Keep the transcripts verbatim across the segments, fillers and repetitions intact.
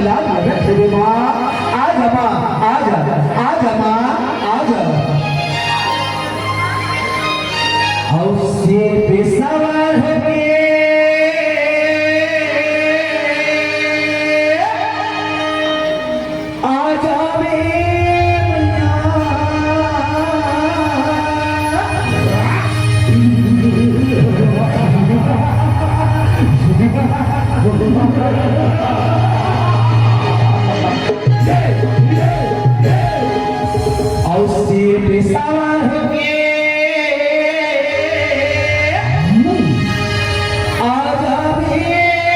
डाल रखे रे माँ, आ जा माँ, आ जा, आ जा माँ, आ जा। अउ शेर पे सवार होके आ जा बे मैया। अउ शेर पे सवार होके आ जा बे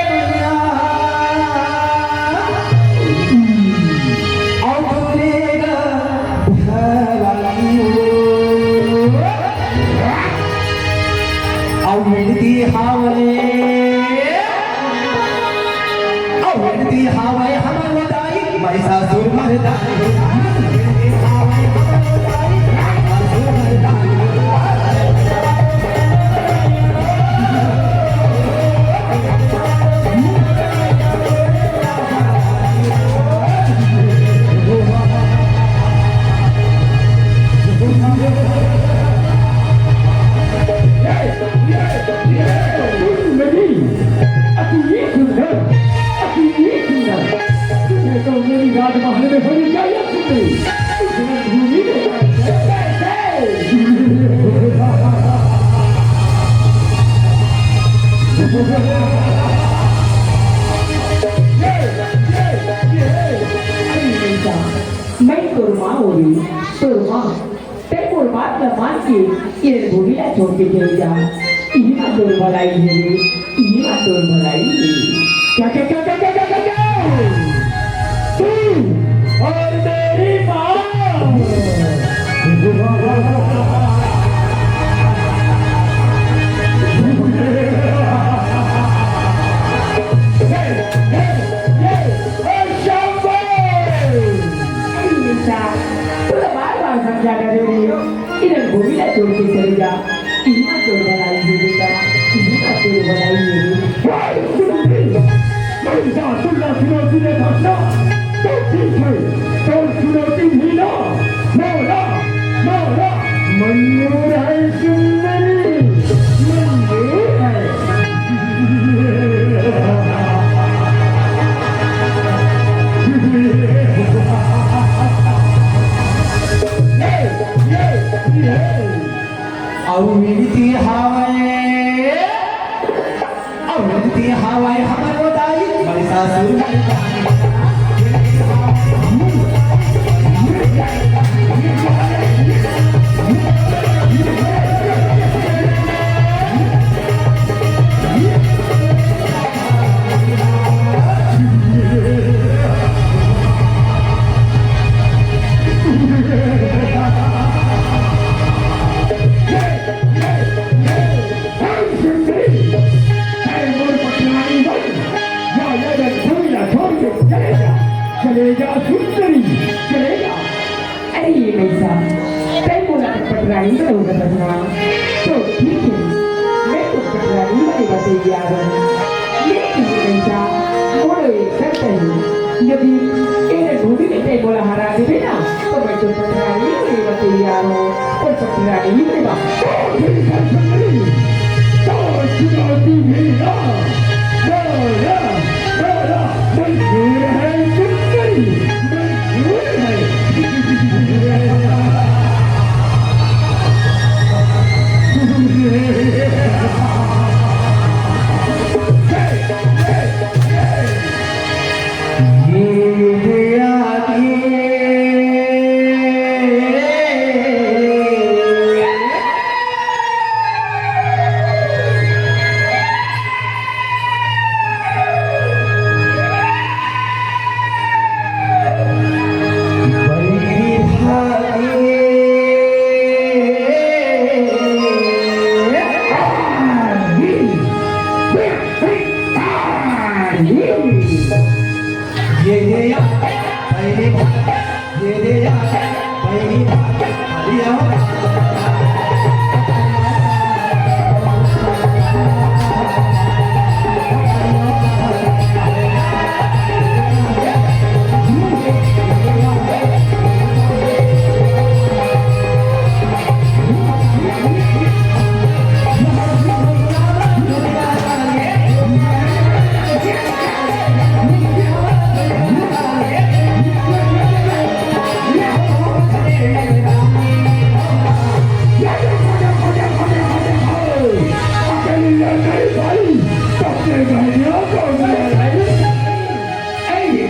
मैया। अउ तोरे गा भवानी हो। अउ विनती हावरे। अउ विनती हावय हमर दाई, महिषासुर मरदानी। विनती हावय हमर दाई, महिषासुर मरदानी। मैं तोर माँ होली, तोर माँ। तैं मोर बात ला मान के ए रणभूमि ला छोड़ के चले जा। इही मा तोर भलाई हे रे, इही मा तोर भलाई हे। क्या, क्या, क्या? तू और मेरी माँ। अरे बेटा, तू तो बार बार समझा कर रहे हो। इधर भूमि ना छोड़ के चले जा। इही मा तोर भलाई हे बेटा, इही मा तोर भलाई हे। भाई, सुनो जी, भाई, जा, सुन ला, सुनो, सुने, फंसा। तो ठीक है, तो सुनो, तुम ही ना। मोरा, मोरा, मंजूर है सुंदरी, मंजूर है। अउ विनती हावय, अउ विनती हावय हमर दाई, महिषासुर मरदानी। चले जा सुंदरी, चले जा। अरे ये कैसा? तैं मोला तो पटरानी बने होगा बदनाम। तो ठीक है, मैं तो पटरानी बने बर तैयार हूँ। लेकिन ये कैसा? मोरो एक शर्त है, यदि ए रणभूमि में तैं मोला हरा देबे ना, तो मैं तो पटरानी बने बर तैयार हूँ। और पटरानी बने बर तो फिर चुनौती भी ना। बोला, बोला, मंजूर है सुंदरी, मंजूर है। ये, ये, या, पहली बार, ये, ये, या, पहली बार, खाली आओ।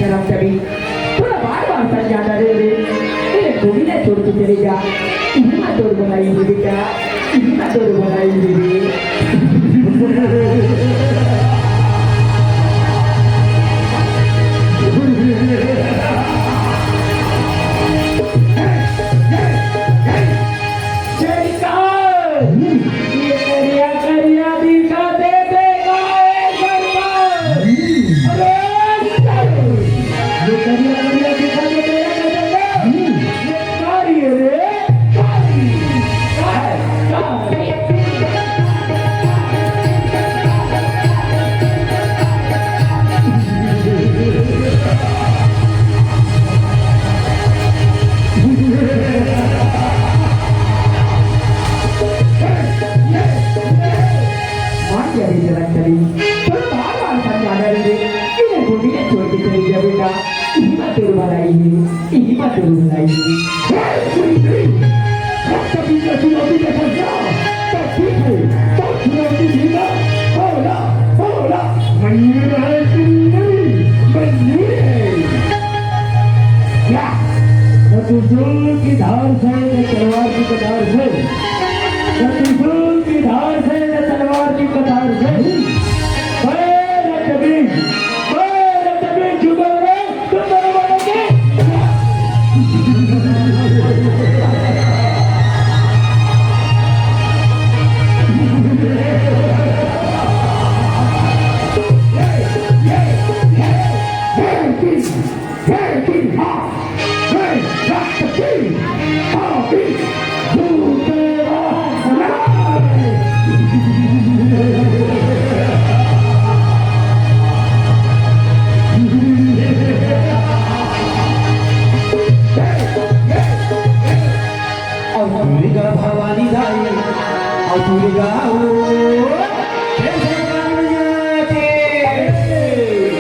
तभी थोड़ा बार बार समझाना रे रे। ए, गोविंदा छोड़ के चले जा। इही मा तोर भलाई हे बेटा, इही मा तोर भलाई हे रे। सरकार, ये करिया करिया दिखा दे देगा, ए सरकार। अरे, ये करिया करिया दिखा दे देगा, ए सरकार। ये कारी है रे, कारी। कारी, कारी। मान गया रे जरक चली, पर बार बार समझाना रे, इन्हें दुनिया छोड़ के चली जा बेटा, इही मा तोर भलाई हे, इही मा तोर भलाई हे। हे सुंदरी, हम कभी न चुनौती में फंस गया, तब ठीक है, तब चुनौती भी ना, बोला, बोला, मंजूर है सुंदरी, मंजूर है। क्या? न त्रिशूल की धार से, न तलवार की कटार से, न त्रिशूल की धार से, न तलवार की कटार से। बैरक भी, बैरक भी जुगल रे, तुम दोनों बोलोगे? अउ दुर्गा भवानी दाई, अउ दुर्गा हो, हे भगवान मैया के,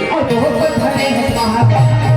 अउ बहुत भले हैं महाकाल।